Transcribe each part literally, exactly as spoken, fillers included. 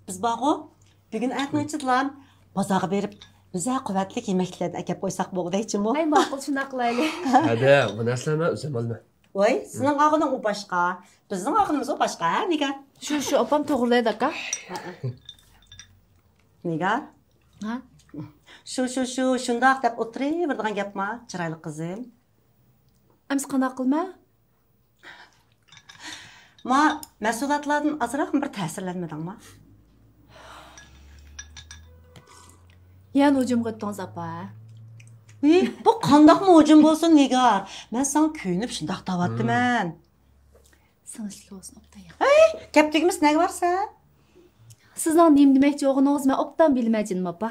بىز بارغۇ، بۈگۈن ئەتىنىڭ ئىچىدىلا بازارغا بېرىپ، بىزە قۇۋۋەتلىك يېمەكلىكلەردىن ئەكەپ قويساق بولغۇدەكچىمۇ؟ ئەي، ماقۇل، شۇنداق قىلايلى. ھەدە، بۇ نەرسىلەرنى مەن ئۆزۈم ئالىمەن. ۋاي، سېنىڭ ئالغىنىڭ ئۇ باشقا، بىزنىڭ ئالغىنىمىز ئۇ باشقا، ھە، نىگار؟ شۇ، شۇ، ئاپام توغرىلايدۇ، ئاكا. نىگار؟ ھە؟ شۇ، شۇ، شۇ، شۇنداق دەپ ئولتۇرۇۋېرىدىغان گەپما، چىرايلىق قىزىم. ئەمسە قانداق قىلىمەن؟ ما، مەھسۇلاتلاردىن ئازراقمۇ بىر تەسىرلەنمىدىڭما؟ يەنە ھۇجۇمغا ئۆتتىڭىز، ئاپا. ھى، بۇ قانداقمۇ ھۇجۇم بولسۇن، نىگار؟ مەن ساڭا كۆيۈنۈپ شۇنداق دەۋاتىمەن. سىڭىشلىك بولسۇن، ئوبدان ياق. ھەي، گەپ تۈگىمىسە نەگە بارسەن؟ سىزنىڭ نېمە دېمەكچى بولغىنىڭىزنى مەن ئوبدان بىلىمەن، جېنىم ئاپا.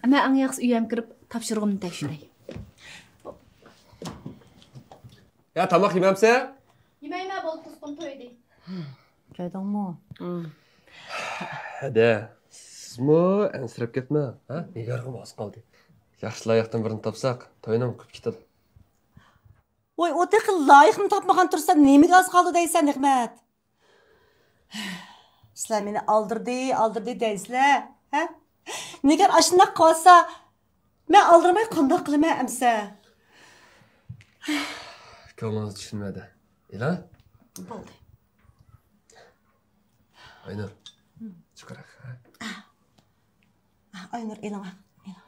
مەن ئەڭ ياخشىسى ئۆيەمگە كىرىپ تاپشۇرۇقۇمنى تەكشۈرەي. يا، تاماق يېمەمسەن؟ يېمەيمەن، بولدى، قىزىقىم تويدى. كۆردۈڭمۇ؟ ھەدە، سىزمۇ ئەنسىرەپ كەتمەڭ، ھە؟ نىگارغىمۇ ئاز قالدى. ياخشى لايىقتىن بىرنى تاپساق، توينىڭ قىپ كېتىدۇ. ۋاي، ئۇ تېخى لايىقنى تاپمىغان تۇرسا، نېمىگە ئاز قالدى دەيسەن، نېمەت؟ سىلەر مېنى ئالدىردى، ئالدىردى دەيسىلەر، ھە؟ نىگار ئاشۇنداق قىلىۋاتسا، مەن ئالدىرىماي قانداق قىلىمەن ئەمسە؟ كۆڭلىڭىزنى چۈشىنىمەن، ئىلا. بولدى. ئاينۇر، چىقىراق، ھە؟ ئاينۇر، ئېلىڭا، ئېلىڭا.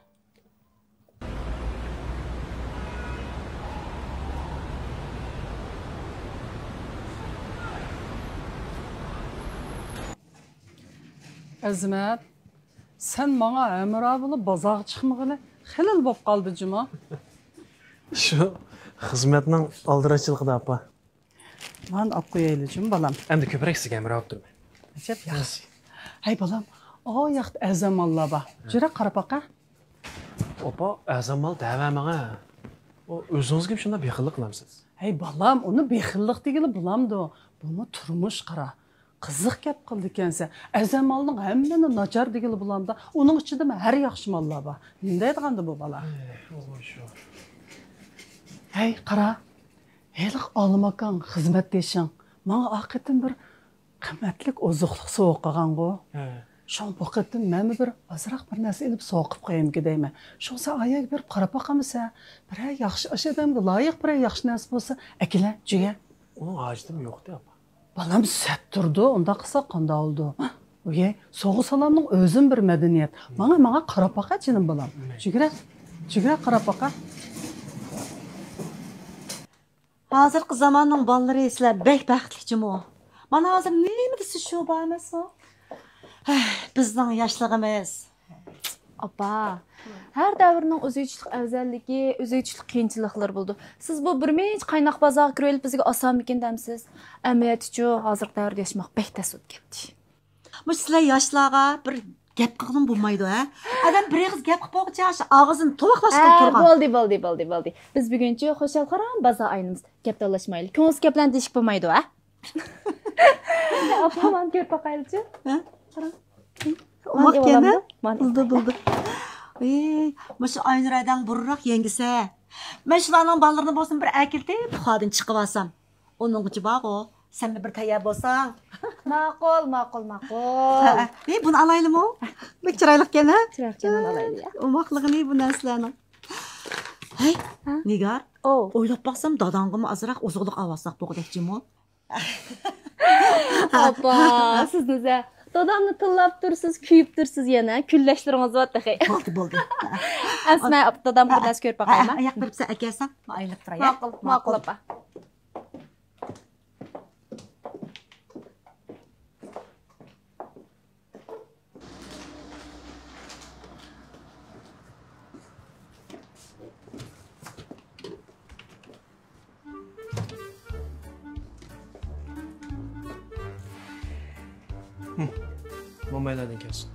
ئەزىمەت، سەن ماڭا ھەمراھ بولۇپ بازارغا چىقمىغىلى خېلىلا بولۇپ قالدى جۇمۇ. شۇ خىزمەتنىڭ ئالدىراشچىلىقىدا، ئاپا. مانا ئاپ قويايلى جۇمۇ، بالام. ئەمدى كۆپرەك سىزگە ھەمراھ بولۇپ تۇرىمەن. ئەجەب ياخشى. ھەي، بالام، ئۇ ياقتا ئەزەم ماللار بار. جۈرە قاراپ باقە. ئاپا، ئەزەم مال دەۋەرمەڭە. ئۇ ئۆزىڭىزگىمۇ شۇنداق بېخىللىق قىلامسىز؟ ھەي، بالام، ئۇنى بېخىللىق دېگىلى بولامدۇ؟ بۇمۇ تۇرمۇش، قارا. قىزىق گەپ قىلىدىكەنسەن. ئەزەم مالنىڭ ھەممىنى ناچار دېگىلى بولامدا، ئۇنىڭ ئىچىدىمۇ ھەر ياخشى ماللار بار. نېمە دەيدىغاندۇ بۇ بالا؟ ھەي، ئۇ شۇ. ھەي، قارا. ھېلىقى ئالىم ئاكاڭ، خىزمەتدىشىڭ ماڭا ئاقىتىم بىر قىممەتلىك ئوزۇقلۇق سوۋغا قىلغانغۇ. ھە. شۇڭا بۇ قېتىم مەنمۇ بىر ئازراق بىر نەرسە ئېلىپ سوۋغا قىلىپ قويايمىكىن دەيمەن. شۇڭا سەن ئاياگە بېرىپ قاراپ باقامسەن؟ بىرەر ياخشى، ئاشۇ ئادەمگە لايىق بىرەر ياخشى نەرسە بولسا ئەكىلە، جۈگە. ئۇنىڭ ھاجىتىمۇ يوقتى، ئاپا. بالام، سەت تۇرىدۇ، ئۇنداق قىلساق قانداق بولىدۇ؟ ئۆي، سوۋغا سالامنىڭ ئۆزىمۇ بىر مەدەنىيەت. ماڭا، ماڭا قاراپ باقە، جېنىم بالام. جۈگرە، جۈگرە قاراپ باقە. ھازىرقى زاماننىڭ بالىلىرى سىلەر بەك بەختلىك جۇمۇ. مانا ھازىر نېمە دېسە شۇ بار ئەمەسمۇ؟ ھەي، بىزنىڭ ياشلىقىمىز. ئاپا، ھەر دەۋرنىڭ ئۆزگىچىلىك ئەۋزەللىكى، ئۆزگىچىلىك قىيىنچىلىقلىرى بولىدۇ. سىز بۇ بىر مىنچە قايناق بازارغا كىرىۋېلىپ بىزگە ئاسانمىكىن دەمسىز؟ ئەمەلىيەتتىچۇ، ھازىرقى دەۋردە ياشىماق بەك تەس بولۇپ كەتتى. مۇشۇ سىلەر ياشلارغا بىر گەپ قىلغىلىمۇ بولمايدۇ، ھە؟ ئادەم بىر ئېغىز گەپ قىلىپ بولغۇچە ئاشۇ ئاغزىنى توۋاقلاشقىلى تۇرغان. بولدى، بولدى، بولدى، بولدى. بىز بۈگۈنچۇ خۇشال-خۇرام بازار ئايلىنىمىز. گەپ تاللاشمايلى. كۆڭۈلسىز گەپلەرنى دېيىشىپ بولمايدۇ، ھە؟ ئاپا، مانا كۆرۈپ باقايلىچۇ. ھە؟ قاراڭ. ئوماق ئىكەن، ھە؟ بولدى، بولدى. ئى، مۇشۇ ئاينۇر ھەدەڭ بۇرۇنراق يەڭگىسە. مەن شۇلارنىڭ بالىلىرىنى بولسۇن بىر ئەكېلىپ، پۇخادىن چىقىۋالسام. ئۇنىڭغىچە بارغۇ، سەنمۇ بىر تەييار بولساڭ. ماقۇل، ماقۇل، ماقۇل. ھە، ھە. ئى، بۇنى ئالايلىمۇ؟ بەك چىرايلىق ئىكەن، ھە؟ چىرايلىق ئىكەن، ئالايلى، يا. ئوماقلىقىنى بۇ نەرسىلەرنىڭ. ھەي، ھە؟ نىگار، ئوي. ئويلاپ باقسام، داداڭغىمۇ ئازراق ئوزۇقلۇق ئاۋاتساق بولغۇدەك جۇمۇ. ئاپا، سىزنىزە دادامنى تىللاپ تۇرسىز، كۆيۈپ تۇرسىز يەنە. كۈنلەشلىرىڭىز بار تېخى. بولدى، بولدى. ئەمسە مەن دادامغا بىر نەرسە كۆرۈپ باقايمەن. ئاياق بېرىپسەن ئەكەلسەڭ، مەن ئايلىنىپ تۇراي. ماقۇل، ماقۇل ئاپا. مومايلاردىن كەلسۇن.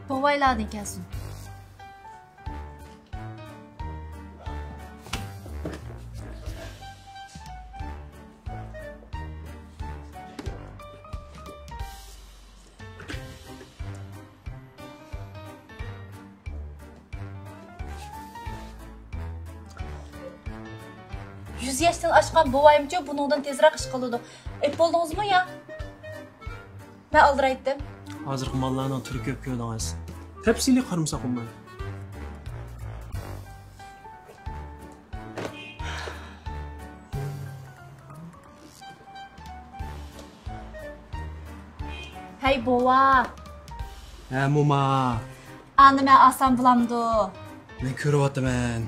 بوۋايلاردىن كەلسۇن. يۈز ياشتىن ئاشقان بوۋايمچۇ بۇنىڭدىن تېزراق ئىش قىلىدۇ. ئېپ بولدىڭىزمۇ يا؟ مەن ئالدىرايتتىم. ھازىرقى ماللارنىڭ تۈرى كۆپ كۆردىڭىز. تەپسىلىي قارىمىساق بولمايدۇ. ھەي، بوۋا. ھە، موما. ئانى مەن ئالسام بولامدۇ؟ مەن كۆرۈۋاتىمەن.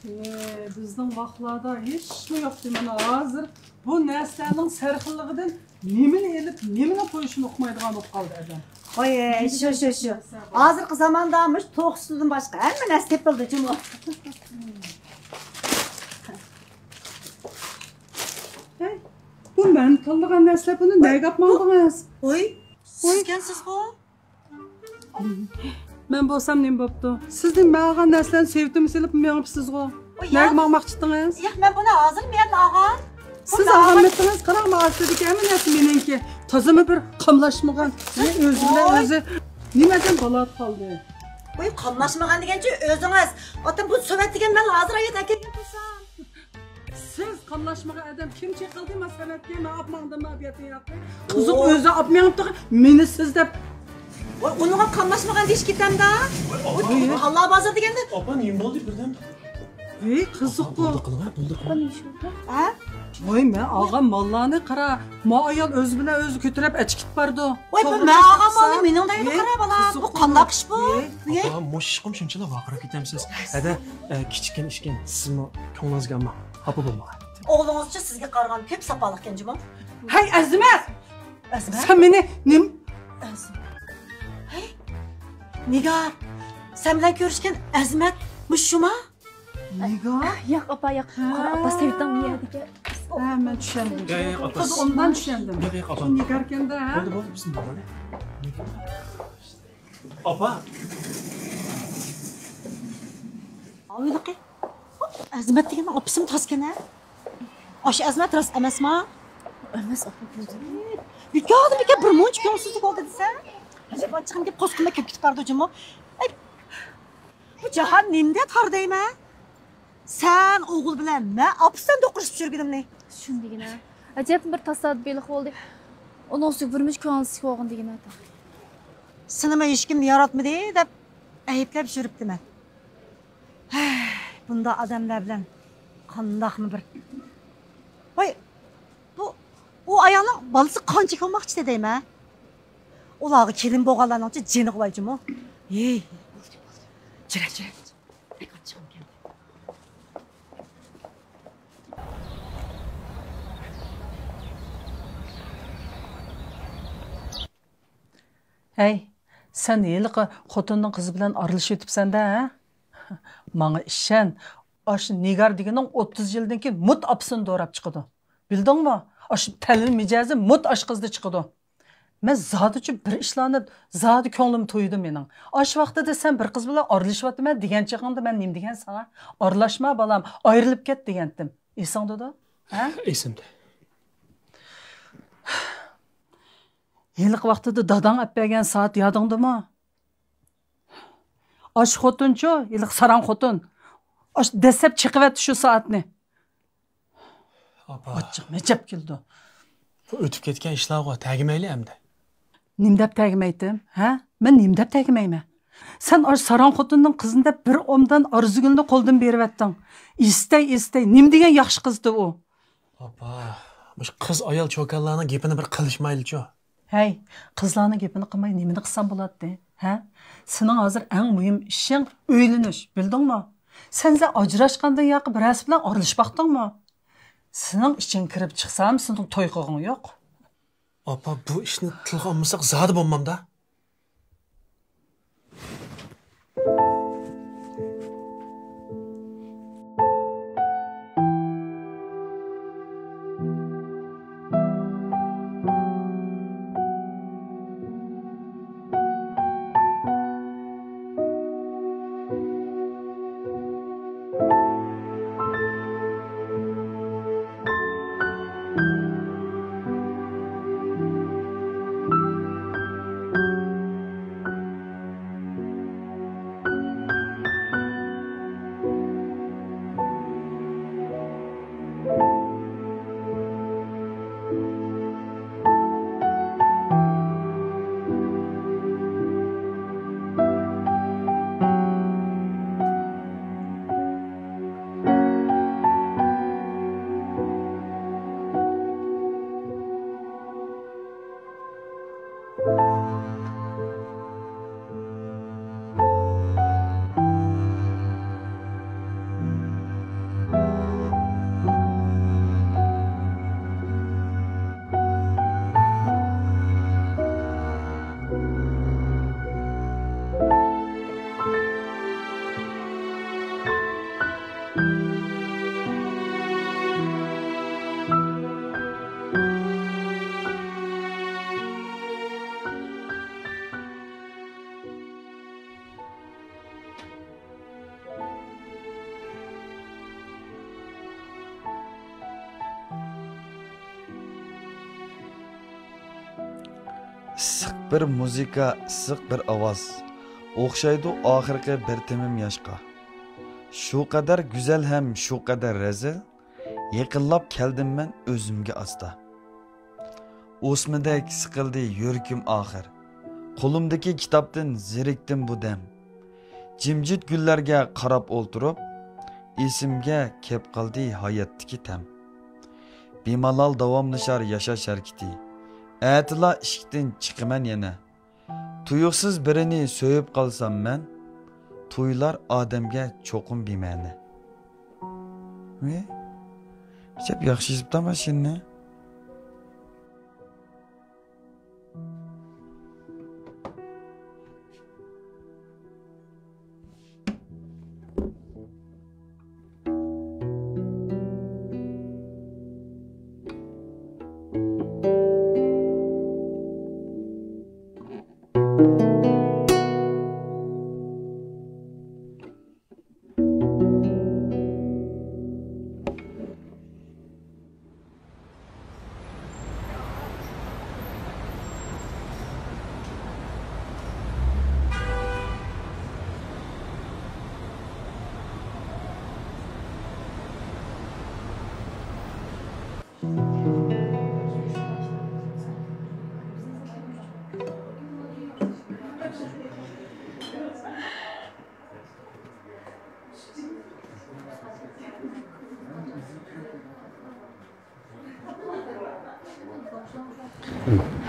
ئى، بىزنىڭ ۋاقلاردا ھېچمۇ يوقتى. مانا ھازىر بۇ نەرسىلەرنىڭ سەرخىللىقىدىن نېمىنى ئېلىپ، نېمىنى قويۇشنى ئۇقمايدىغان بولۇپ قالدى ئادەم. ۋاي، شۇ، شۇ، شۇ. ھازىرقى زاماندا مۇشۇ توخۇ سۈتىدىن باشقا ھەممە نەرسە تېپىلدى جۇمۇ. ھەي، بۇ مەن تاللىغان نەرسىلەر، بۇنى نەگە ئاپماڭدىڭىز؟ ۋاي، سىزكەنسىزغۇ؟ مەن بولسام نېمە بوپتۇ؟ سىزنىڭ مەن ئالغان نەرسىلەرنى سېۋىتىمنى سېلىپ مېڭىپسىزغۇ؟ ئۇ ياق. نەگە ماڭماقچىدىڭىز؟ ياق، مەن بۇنى ھازىر مەن ئالغان. سىز بۇنى ئالغان ئالغان. ئالمىدىڭىز، قاراڭ، مانا ئاستىدىكى ھەممە نەرسە مېنىڭكى. تازىمۇ بىر قاملاشمىغان. ئۆزى بىلەن ۋوي. ئۆزى نېمە ئادەم بالا قالدى. ۋوي، قاملاشمىغان دېگەنچە ئۆزىڭىز. ئاتام بۇ سۆۋەت دېگەن مەن ھازىر ئايات ئەكەپ تۇرسام. سىز قاملاشمىغان ئادەم كىم چېقىلدى ما سەۋەتكە؟ مەن ئاپماڭدىم ما بۇ يەردىن ياقى. قىزىق ئۆزى ئاپمېڭىپتۇ، مېنى سىز دەپ. ۋاي، ئۇنىڭغا قاملاشمىغان دېيىش كېتەمدە. ۋاي، ئاپا. ۋاي، ھاللا بازار دېگەندە. ئاپا، نېمە بولدى بىردەم؟ ۋاي، قىزىققۇ. بولدى، قىلىڭا، بولدى، قىلىڭا. ھە؟ ۋاي، مەن ئالغان ماللارنى قارا، ما ئايال ئۆزى بىلەن ئۆزى كۆتۈرۈپ ئەچىكىپ بارىدۇ. ۋاي، بۇ توغرا مەن ئالغان مالنى مېنىڭ دەيدۇ، قارا بالا. بۇ قانداق ئىش بۇ؟ ئاپا، مۇشۇ ئىشقىمۇ شۇنچىلا ۋارقىراپ كېتەمسىز؟ ھەدە، ئە، كىچىككىنە ئىشكەن، سىزمۇ كۆڭلىڭىزگە ئالماڭ. خاپا بولماڭ. ئوغلىڭىزچە سىزگە قارىغان كۆپ ساپالىقكەن جۇمۇ. ھەي، ئەزىمەت! ئەزىمەت؟ سەن مېنى نېم- ئەزىمەت. ھەي، نىگار، سەن بىلەن كۆرۈشكەن ئەزىمەت مۇشۇما؟ نىگار؟ ياق، ئاپا، ياق. ھە. قارا، ئاپا، سېۋىتىڭ بۇ يەردىكەن. ھە، مەن چۈشەندىم. ياق، ياق، ئاپا. قىز ئۇندىن چۈشەندىم. ياق، ياق، ئاپا. شۇ نىگاركەندە، ھە؟ بولدى، بولدى، بىز ماڭايلى. ئاپا. ئاۋۇ ھېلىقى. ئەزىمەت دېگەننىڭ ئاپىسىمۇ تازىكەن ھە؟ ئاشۇ ئەزىمەت راست ئەمەسما؟ ئەمەس، ئاپا، بىكاردىن بىكار بىر مۇنچە كۆڭۈلسىزلىك بولدى دېسە. ئەجەب ئاچچىقىم كېلىپ قورسىقىمدا كۆپ كېتىپ بارىدۇ جۇمۇ. ئەي، بۇ جاھان نېمىدە تار دەيمەن؟ سەن ئوغۇل بىلەن مەن ئاپا سەن دوقۇرۇشۇپ يۈرگىنىمنى. شۇندىگىنە. ئەجەبمۇ بىر تاسادىپىيلىق بولدى. ئۇنىڭ ئۈستىگە بىرمۇنچە كۆڭۈلسىزلىك بولغىنىدىگىنە. سېنىمۇ ھېچكىم ياراتمىدى دەپ ئەيىبلەپ يۈرۈپتىمەن. ھەي، بۇنداق ئادەملەر بىلەن قانداقمۇ بىر. ۋاي، بۇ، ئۇ ئايالنىڭ بالىسى قانچە بولماقچى دەيمەن. ئۇلارغا كېلىن بولغانلارنىڭچە جېنىغا ۋاي جۇمۇ. ھېي، جۈرە، جۈرە. ھەي، سەن ھېلىقى خوتۇننىڭ قىزى بىلەن ئارىلىشىۋېتىپسەن-دە، ھە؟ ماڭا ئىشەن، ئاشۇ نىگار دېگىنىڭ ئوتتۇز يىلدىن كېيىن مۇت ئاپىسىنى دوراپ چىقىدۇ. بىلدىڭمۇ؟ ئاشۇ تەلۋە مىجەزى مۇت ئاشۇ قىزدا چىقىدۇ. مەن زادىچۇ بىر ئىشلارنى زادى كۆڭلۈم تويىدۇ مېنىڭ. ئاشۇ ۋاقتىدا سەن بىر قىز بىلەن ئارىلىشىۋاتىمەن دېگەن چېغىڭدا مەن نېمە دېگەن ساڭا؟ ئارىلاشما بالام، ئايرىلىپ كەت دېگەنتىم. ئېسىڭدىدۇ؟ ھە؟ ئېسىمدە. ھېلىقى ۋاقتىدا داداڭ ئەپ بەرگەن سائەت يادىڭدىمۇ؟ ئاشۇ خوتۇنچۇ، ھېلىقى ساراڭ خوتۇن. ئاشۇ دەسسەپ چېقىۋەتتى شۇ سائەتنى. ئاپا. ئاچچىق مەجەپ كېلىدۇ. بۇ ئۆتۈپ كەتكەن ئىشلارغۇ، تەگمەيلى ئەمدى. نېمە دەپ تەگمەيتتىم، ھە؟ مەن نېمە دەپ تەگمەيمەن؟ سەن ئاشۇ ساراڭ خوتۇننىڭ قىزىنى دەپ بىر ئومدان ئارزۇگۈلنى قولدىن بېرىۋەتتىڭ. ئىستەي، ئىستەي، نېمە دېگەن ياخشى قىزدى ئۇ؟ ئاپا، مۇشۇ قىز ئايال چوكانلارنىڭ گېپىنى بىر قىلىشمايلىچۇ؟ ھەي، قىزلارنىڭ گېپىنى قىلماي نېمىنى قىلسام بولاتتى، ھە؟ سېنىڭ ھازىر ئەڭ مۇھىم ئىشىڭ ئۆيلىنىش، بىلدىڭمۇ؟ سەن، سەن ئاجراشقاندىن ياقى بىرەرسى بىلەن ئارىلىشىپ باقتىڭمۇ؟ سېنىڭ ئىچىڭگە كىرىپ چىقسام، سېنىڭ توي قىلغۇڭ يوق. ئاپا، بۇ ئىشنى تىلغا ئالمىساق زادى بولمامدا. ئىسسىق بىر مۇزىكا، ئىسسىق بىر ئاۋاز، ئوخشايدۇ ئاخىرقى بىر تېمىم ياشقا. شۇ قەدەر گۈزەل ھەم شۇ قەدەر رەزىل، يېقىنلاپ كەلدىم مەن ئۆزۈمگە ئاستا. ئوسمىدەك سىقىلدى يۈرىكىم ئاخىر، قولۇمدىكى كىتابتىن زېرىكتىم بۇ دەم. جىمجىت گۈللەرگە قاراپ ئولتۇرۇپ، ئېسىمگە كەپ قالدى ھاياتتىكى تەم. بىمالال داۋاملىشار ياشاش ھەرىكىتى، ئەتىلا ئىشىكتىن چىقىمەن يەنە. تۇيۇقسىز بىرىنى سۆيۈپ قالسام مەن، تۇيۇلار ئادەمگە چوقۇم بىمەنە. ۋى، ئەجەب ياخشى يېزىپتۇ ماشىنىنى.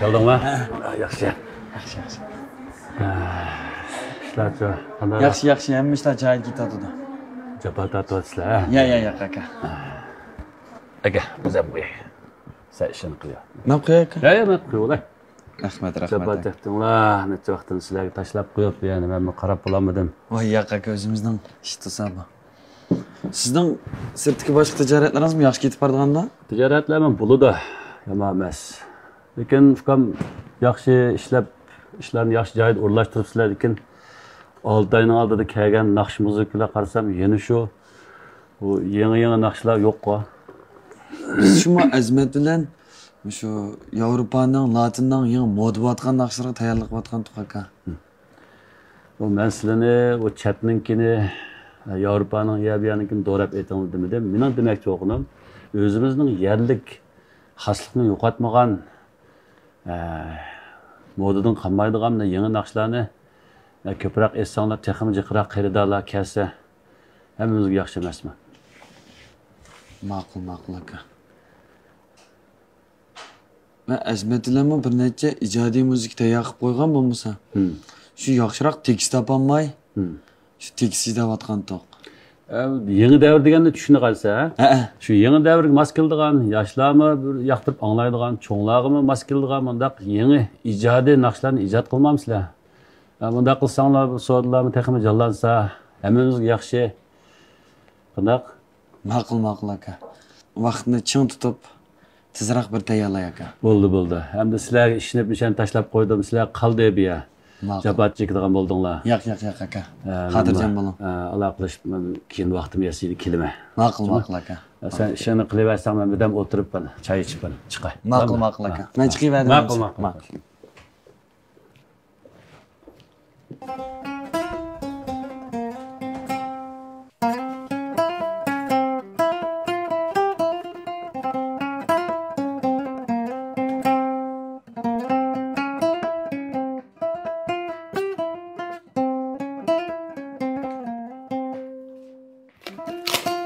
كەلدىڭما؟ ھە. ياخشى. ياخشى، ياخشى. ئىشلارچۇ؟ قانداق؟ ياخشى، ياخشى. ھەممە ئىشلار جايىدا كېتىۋاتىدۇ. جاپا تارتىۋاتىسىلەر، ھە؟ يا، يا، ياق، ئاكا. ئاكا، بىز ھەم قوياي. سەن ئىشىنى قىلىۋەر. مەن قوياي، ئاكا. يا، يا، مەن قويۇۋالاي. رەھمەت، رەھمەت، جاپا ئاكا. چەكتىڭلار، نەچچە ۋاقىتتىن سىلەرگە تاشلاپ قويۇپ، يەنە مەنمۇ قاراپ بولالمىدىم. ۋاي ياق ئاكا، ئۆزىمىزنىڭ ئىشى تۇسا بۇ. سىزنىڭ سىرتتىكى باشقا تىجارەتلىرىڭىزمۇ ياخشى كېتىپ بارىدىغاندا؟ تىجارەتلەرمۇ بولىدۇ، يامان ئەمەس. لېكىن ئۇكام ياخشى ئىشلەپ، ئىشلارنى ياخشى جايىدا ئورۇنلاشتۇرۇپسىلەر، لېكىن ئالتە ئاينىڭ ئالدىدا كەلگەن ناخشا مۇزىكىلار قارىسام يەنە شۇ، بۇ يېڭى-يېڭى ناخشىلار يوققۇ. بىز شۇمۇ ئەزىمەت بىلەن مۇشۇ ياۋروپانىڭ، لاتىننىڭ يېڭى مودا بولۇۋاتقان ناخشىلىرىغا تەييارلىق قىلىۋاتقانتۇق، ئاكا. ئۇ مەن سىلىنى ئۇ چەتنىڭكىنى، ياۋروپانىڭ يە بۇ يەرنىڭكىنى دوراپ ئېيتىڭ دېمىدىم. مېنىڭ دېمەكچى بولغىنىم، ئۆزىمىزنىڭ يەرلىك خاسلىقنى يوقاتمىغان، ئە، مودىدىن قالمايدىغان يېڭى ناخشىلارنى، ئە، كۆپرەك ئېيتساڭلار، تېخىمۇ جىقراق خېرىدارلار كەلسە، ھەممىمىزگە ياخشى ئەمەسمۇ؟ ماقۇل، ماقۇل، ئاكا. مەن ئەزىمەت بىلەنمۇ بىر نەچچە ئىجادىي مۇزىكا تەييار قىلىپ قويغان بولمىسا، ھىم. شۇ ياخشىراق تېكىست تاپالماي، ھىم. شۇ تېكىست ئىزدەۋاتقانتۇق. ئە، يېڭى دەۋر دېگەننى چۈشىنىدىغانسەن، ھە؟ ھەئە. شۇ يېڭى دەۋرگە ماس كېلىدىغان، ياشلارمۇ بىر ياقتۇرۇپ ئاڭلايدىغان، چوڭلارغىمۇ ماس كېلىدىغان مۇنداق يېڭى ئىجادىي ناخشىلارنى ئىجاد قىلمامسىلەر؟ ھە، مۇنداق قىلساڭلار، بۇ سودىلارمۇ تېخىمۇ جانلانسا، ھەممىمىزگە ياخشى. قانداق؟ ماقۇل، ماقۇل، ئاكا. ۋاقىتنى چىڭ تۇتۇپ، تېزراق بىر تەييارلاي، ئاكا. بولدى، بولدى. ئەمدى سىلەرگە ئىشىنىپ، مۇشۇنى تاشلاپ قويدۇم. سىلەر قالدى بۇ يەر. ماقۇل. جاپا چېكىدىغان بولدىڭلار. ياق، ياق، ياق، ئاكا. ھە، خاتىرجەم بولۇڭ. ھە، ئالاقىلىشىپ، مەن كېيىن ۋاقتىم يەتسە كېلىمەن. ماقۇل، ماقۇل، ئاكا. ھە، سەن ئىشىڭنى قىلىۋەرسەڭ، مەن بىردەم ئولتۇرۇپ، چاي ئىچىپ چىقاي. ماقۇل، بولامدۇ؟ ماقۇل، ئاكا. ھە. مەن چىقىۋەردىم. ماقۇل، ماقۇل. ماقۇل.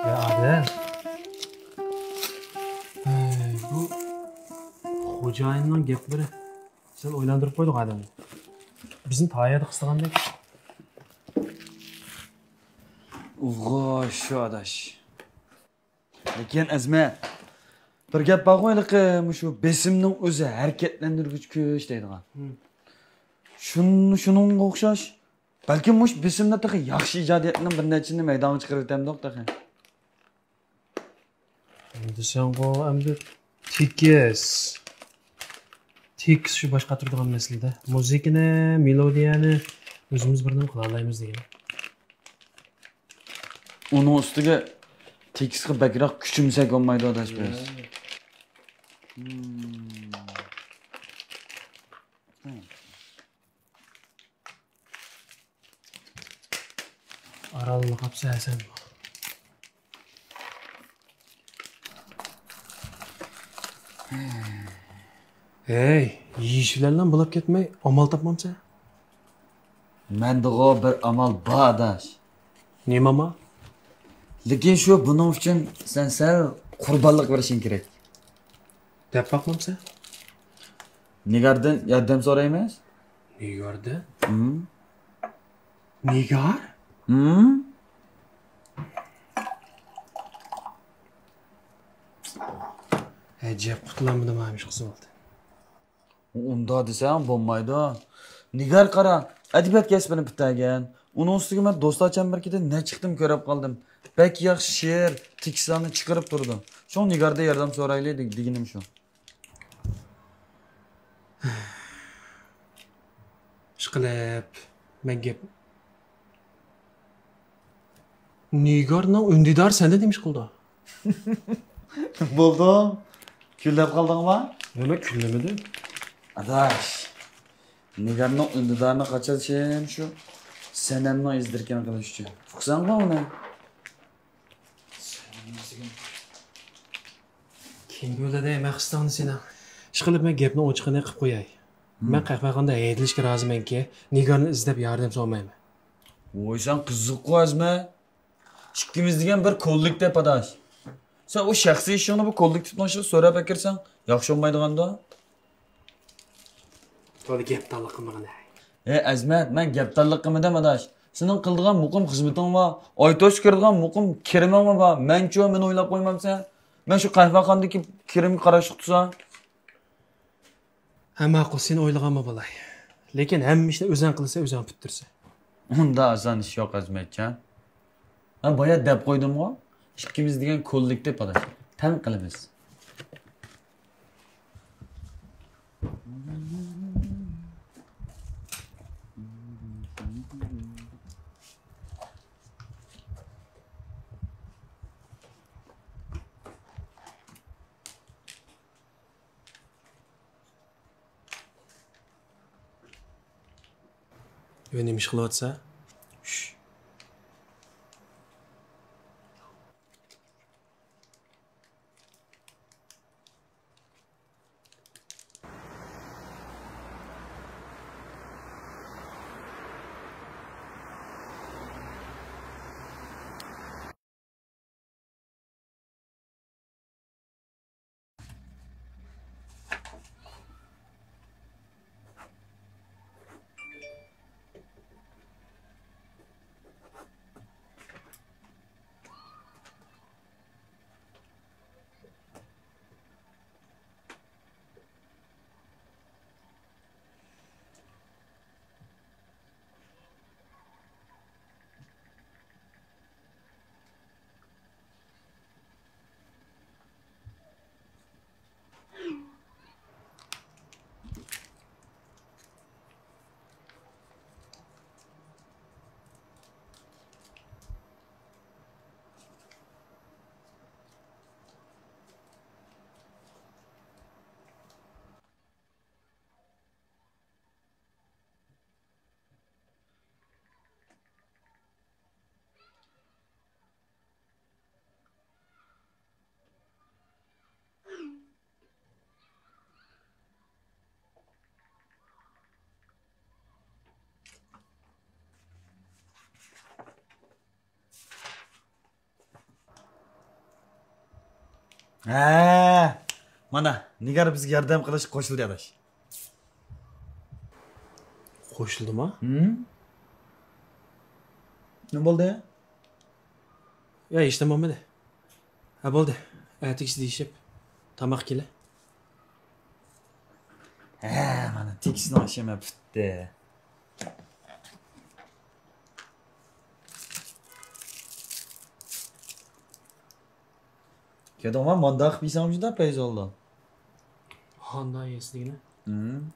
يا ئادەم. ھەي، بۇ خوجايىننىڭ گەپلىرى. سەل ئويلاندۇرۇپ قويدۇق ئادەمنى. بىزنى تايەردە قىستىغاندەك. ئۇغۇش شۇ ئاداش. لېكىن ئەزمە، بىر گەپ بارغۇ ھېلىقى مۇشۇ بېسىمنىڭ ئۆزى ھەرىكەتلەندۈرگۈچ كۈچ دەيدىغان. ھىم. شۇن-، شۇنىڭغا ئوخشاش. بەلكىم مۇشۇ بېسىمدا تېخى ياخشى ئىجادىيەتنىڭ بىر نەچچىنى مەيدانغا چىقىرىۋېتەمدۇق تېخى. دېسەڭغۇ، ئەمدى تېكىس. تېكىس شۇ باش قاتۇرىدىغان مەسىلىدە. مۇزىكىنى، مېلودىيەنى ئۆزىمىز بىر نېمە قىلالايمىز دېگەن. ئۇنىڭ ئۈستىگە تېكىسقا بەكرەك كۈچىمىسەك بولمايدۇ، ئاداش، بىز. ھىم. ئارانلا قاپسەن سەن. ھەي، يېيىش بىلەنلا بولاپ كەتمەي، ئامال تاپمامسەن؟ مەندىغۇ بىر ئامال بار، ئاداش. نېمە ئامال؟ لېكىن شۇ بۇنىڭ ئۈچۈن سەن سەل قۇربانلىق بېرىشىڭ كېرەك. دەپ باقمامسەن؟ نىگاردىن ياردەم سورايمىز. نىگاردىن؟ ھىم. نىگار؟ ھىم؟ ئەجەب قۇتۇلالمىدىم ھە، مۇشۇ قىز بولدى. ئۇنداق دېسەڭ بولمايدۇ. نىگار قارا، ئەدەبىيات كەسپىنى پۈتتۈرگەن. ئۇنىڭ ئۈستىگە مەن دوستلار چەمبىرىكىدە نەچچە قېتىم كۆرۈپ قالدىم. بەك ياخشى شېئىر، تېكىستلارنى چىقىرىپ تۇرىدۇ. شۇڭا نىگاردىن ياردەم سورايلى دېگ-، دېگىنىم شۇ. ئىشقىلىپ، مەن گەپ نىگارنىڭ ئۈندىدارى سەندە نېمە ئىش قىلىدۇ؟ بولدى. كۈنلەپ قالدىڭما؟ ياق، مەن كۈنلىمىدىم. ئاداش، نىگارنىڭ ئۈندىدارىنى قاچىلىشىم شۇ سەنەمنىڭ ئىز-دېرىكىنى قىلىش ئۈچۈن. ئۇقساڭغۇ ئۇنى؟ كىم بىلىدۇ مەقسىتىڭنى سېنىڭ؟ ئىشقىلىپ، مەن گەپنىڭ ئوچۇقىنى قىلىپ قوياي. مەن قەھۋەخانىدا ھەيدىلىشكە رازىمەنكى، نىگارنى ئىزدەپ ياردەم سورىمايمەن. ۋوي، سەن قىزىققۇ ئەزمە. ئىككىمىز دېگەن بىر كوللېكتىپ، ئاداش. سەن ئۇ شەخسىي ئىشىڭنى بۇ كوللېكتىپنىڭ ئىشىغا سۆرەپ ئەكىرسەڭ ياخشى بولمايدىغاندۇ؟ تولا گەپدانلىق قىلمىغىن ھەي. ھەي، ئەزمەت، مەن گەپدانلىق قىلمىدىم، ئاداش. سېنىڭ قىلىدىغان مۇقىم خىزمىتىڭ بار، ئايتوشقا كىرىدىغان مۇقىم كىرىمىڭمۇ بار. مەنچۇ، مېنى ئويلاپ قويمامسەن؟ مەن شۇ قەھۋەخانىدىكى كىرىمگە قاراشلىق تۇرسام. ھە، ماقۇل، سېنى ئويلىغانمۇ بولاي. لېكىن ھەممە ئىشنى ئۆزۈڭ قىلسا، ئۆزۈڭ پۈتتۈرسە. ئۇنداق ئاسان ئىش يوق، ئەزمەتجان. ھە، بايا دەپ قويدۇمغۇ، ئىككىمىز دېگەن كوللېكتىپ، ئاداش. تەڭ قىلىمىز. يا نېمە ئىش قىلىۋاتىسەن؟ شش. ھە، مانا، نىگار بىزگە ياردەم قىلىشقا قوشۇلدى، ئاداش. قوشۇلدىما؟ ھىم؟ نېمە بولدى؟ يا، ھېچنېمە بولمىدى. ھە، بولدى. ئەتىگىچە دېيىشىپ، تاماق كېلە. ھە، مانا، تېكىستنىڭ ئىشى مانا پۈتتى. كۆردۈڭما، مانداق قىلىپ يېسەڭ جۇدا پەيزاللا. ھاندا يېسە دېگىنە. ھىم.